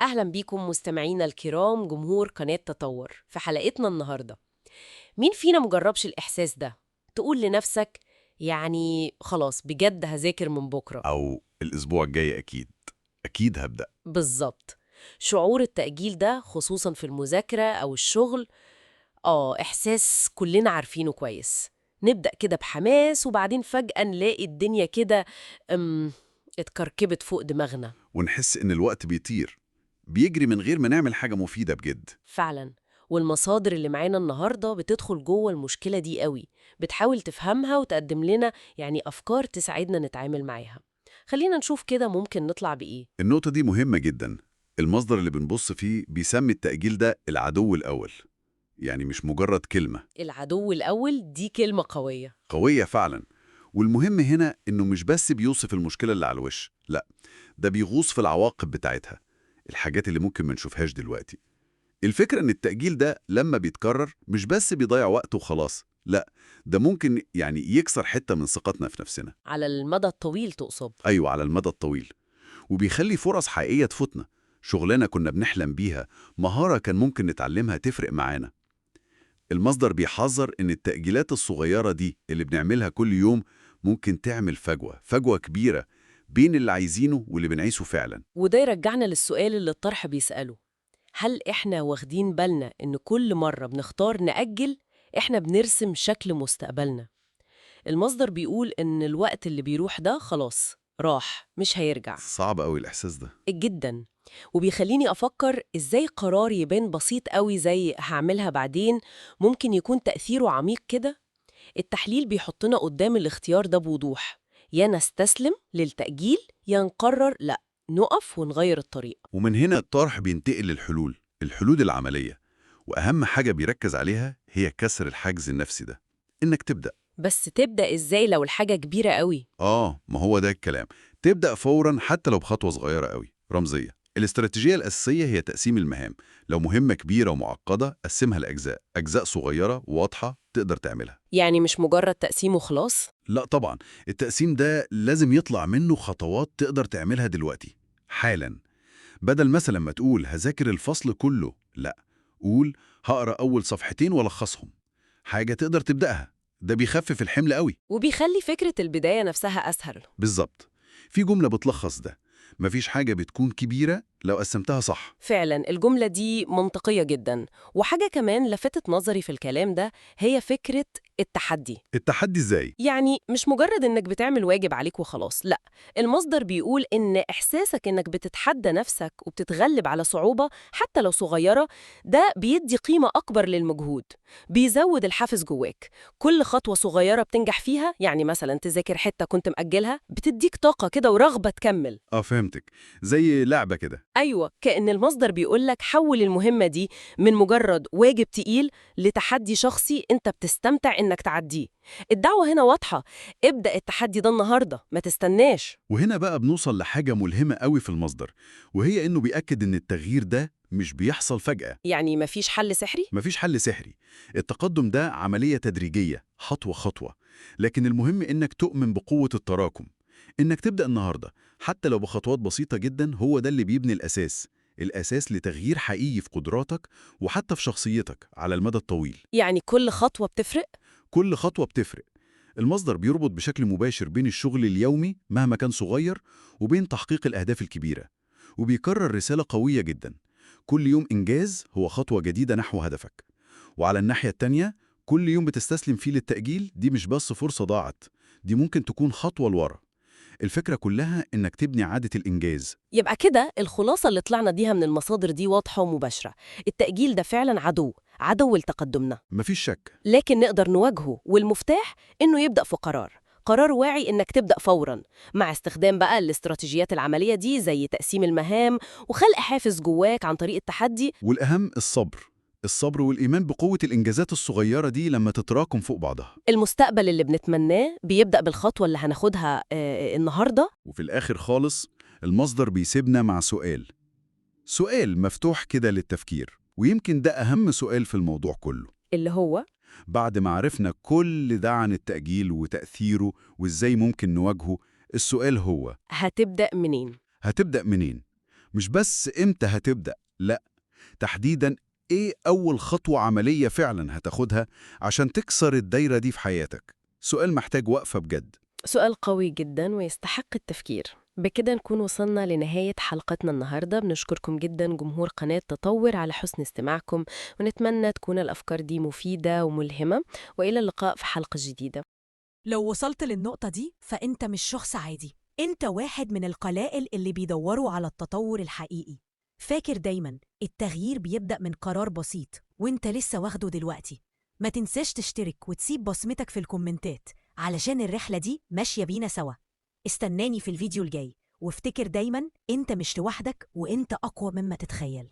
أهلا بيكم مستمعينا الكرام، جمهور قناة تطور، في حلقتنا النهاردة. مين فينا مجربش الإحساس ده؟ تقول لنفسك يعني خلاص بجد هذاكر من بكرة، أو الأسبوع الجاي أكيد أكيد هبدأ. بالظبط. شعور التأجيل ده خصوصا في المذاكرة أو الشغل، إحساس كلنا عارفينه كويس. نبدأ كده بحماس وبعدين فجأة نلاقي الدنيا كده اتكركبت فوق دماغنا. ونحس إن الوقت بيطير، بيجري من غير ما نعمل حاجة مفيدة بجد. فعلا. والمصادر اللي معانا النهاردة بتدخل جوه المشكلة دي قوي، بتحاول تفهمها وتقدم لنا يعني أفكار تساعدنا نتعامل معاها. خلينا نشوف كده ممكن نطلع بإيه. النقطة دي مهمة جدا. المصدر اللي بنبص فيه بيسمي التأجيل ده العدو الأول، يعني مش مجرد كلمة. العدو الأول دي كلمة قوية. قوية فعلا. والمهم هنا إنه مش بس بيوصف المشكلة اللي على الوش، لا، ده بيغوص في العواقب بتاعتها، الحاجات اللي ممكن ما نشوفهاش دلوقتي. الفكرة إن التأجيل ده لما بيتكرر مش بس بيضيع وقت وخلاص، لا، ده ممكن يعني يكسر حتة من ثقتنا في نفسنا. على المدى الطويل تقصد؟ أيوة، على المدى الطويل. وبيخلي فرص حقيقية تفوتنا، شغلانة كنا بنحلم بيها، مهارة كان ممكن نتعلمها تفرق معانا. المصدر بيحذر إن التأجيلات الصغيرة دي اللي بنعملها كل يوم ممكن تعمل فجوة كبيرة بين اللي عايزينه واللي بنعيشه فعلا. وده يرجعنا للسؤال اللي الطرح بيسأله: هل إحنا واخدين بالنا إن كل مرة بنختار نأجل إحنا بنرسم شكل مستقبلنا؟ المصدر بيقول إن الوقت اللي بيروح ده خلاص راح، مش هيرجع. صعب قوي الإحساس ده جدا. وبيخليني أفكر إزاي قرار يبان بسيط قوي زي هعملها بعدين ممكن يكون تأثيره عميق كده. التحليل بيحطنا قدام الاختيار ده بوضوح: يا نستسلم للتأجيل، يا نقرر لا، نقف ونغير الطريق. ومن هنا الطرح بينتقل للحلول، الحلول العملية. وأهم حاجة بيركز عليها هي كسر الحاجز النفسي ده، إنك تبدأ. بس تبدأ إزاي لو الحاجة كبيرة قوي؟ ما هو ده الكلام. تبدأ فوراً حتى لو بخطوة صغيرة قوي رمزية. الاستراتيجية الأساسية هي تقسيم المهام. لو مهمة كبيرة ومعقدة قسمها لأجزاء، أجزاء صغيرة وواضحة تقدر تعملها. يعني مش مجرد تقسيم وخلاص؟ لا طبعاً، التقسيم ده لازم يطلع منه خطوات تقدر تعملها دلوقتي حالاً. بدل مثلاً ما تقول هذاكر الفصل كله، لا، قول هقرأ أول صفحتين والخصهم. حاجة تقدر تبدأها، ده بيخفف الحمل قوي. وبيخلي فكرة البداية نفسها أسهل. بالظبط. في جملة بتلخص ده: مفيش حاجة بتكون كبيرة لو قسمتها صح. فعلا الجملة دي منطقية جدا. وحاجة كمان لفتت نظري في الكلام ده هي فكرة التحدي. التحدي ازاي؟ يعني مش مجرد إنك بتعمل واجب عليك وخلاص، لا، المصدر بيقول إن إحساسك إنك بتتحدى نفسك وبتتغلب على صعوبة حتى لو صغيرة، ده بيدي قيمة أكبر للمجهود، بيزود الحافز جواك. كل خطوة صغيرة بتنجح فيها، يعني مثلا تذاكر حتة كنت مأجلها، بتديك طاقة كده ورغبة تكمل. فهمتك، زي لعبة كده. أيوة، كأن المصدر بيقولك حول المهمة دي من مجرد واجب تقيل لتحدي شخصي أنت بتستمتع إنك تعديه. الدعوة هنا واضحة: ابدأ التحدي ده النهاردة، ما تستناش. وهنا بقى بنوصل لحاجة ملهمة قوي في المصدر، وهي إنه بيأكد إن التغيير ده مش بيحصل فجأة. يعني مفيش حل سحري؟ مفيش حل سحري. التقدم ده عملية تدريجية، خطوة خطوة. لكن المهم إنك تؤمن بقوة التراكم، إنك تبدأ النهاردة حتى لو بخطوات بسيطة جدا. هو ده اللي بيبني الأساس، الأساس لتغيير حقيقي في قدراتك وحتى في شخصيتك على المدى الطويل. يعني كل خطوة بتفرق؟ كل خطوة بتفرق. المصدر بيربط بشكل مباشر بين الشغل اليومي مهما كان صغير وبين تحقيق الأهداف الكبيرة، وبيكرر رسالة قوية جدا: كل يوم إنجاز هو خطوة جديدة نحو هدفك. وعلى الناحية التانية، كل يوم بتستسلم فيه للتأجيل دي مش بس فرصة ضاعت، دي ممكن تكون خطوة لورا. الفكرة كلها إنك تبني عادة الإنجاز. يبقى كده الخلاصة اللي طلعنا بيها من المصادر دي واضحة ومباشرة: التأجيل ده فعلا عدو، عدو لتقدمنا. مفيش شك. لكن نقدر نواجهه، والمفتاح إنه يبدأ في قرار، قرار واعي إنك تبدأ فوراً، مع استخدام بقى الاستراتيجيات العملية دي زي تقسيم المهام وخلق حافز جواك عن طريق التحدي. والأهم الصبر، الصبر والإيمان بقوة الإنجازات الصغيرة دي لما تتراكم فوق بعضها. المستقبل اللي بنتمناه بيبدأ بالخطوة اللي هناخدها النهاردة. وفي الآخر خالص المصدر بيسيبنا مع سؤال، سؤال مفتوح كده للتفكير، ويمكن ده أهم سؤال في الموضوع كله. اللي هو بعد ما عرفنا كل ده عن التأجيل وتأثيره وإزاي ممكن نواجهه، السؤال هو هتبدأ منين؟ هتبدأ منين؟ مش بس إمتى هتبدأ، لأ، تحديداً إيه أول خطوة عملية فعلاً هتاخدها عشان تكسر الدايرة دي في حياتك؟ سؤال محتاج وقفة بجد. سؤال قوي جدا ويستحق التفكير. بكده نكون وصلنا لنهاية حلقتنا النهاردة. بنشكركم جدا جمهور قناة تطور على حسن استماعكم، ونتمنى تكون الأفكار دي مفيدة وملهمة، وإلى اللقاء في حلقة جديدة. لو وصلت للنقطة دي فأنت مش شخص عادي، أنت واحد من القلائل اللي بيدوروا على التطور الحقيقي. فاكر دايماً التغيير بيبدأ من قرار بسيط وانت لسه واخده دلوقتي. ما تنساش تشترك وتسيب بصمتك في الكومنتات علشان الرحلة دي ماشية بينا سوا. استناني في الفيديو الجاي، وافتكر دايماً انت مش لوحدك وانت أقوى مما تتخيل.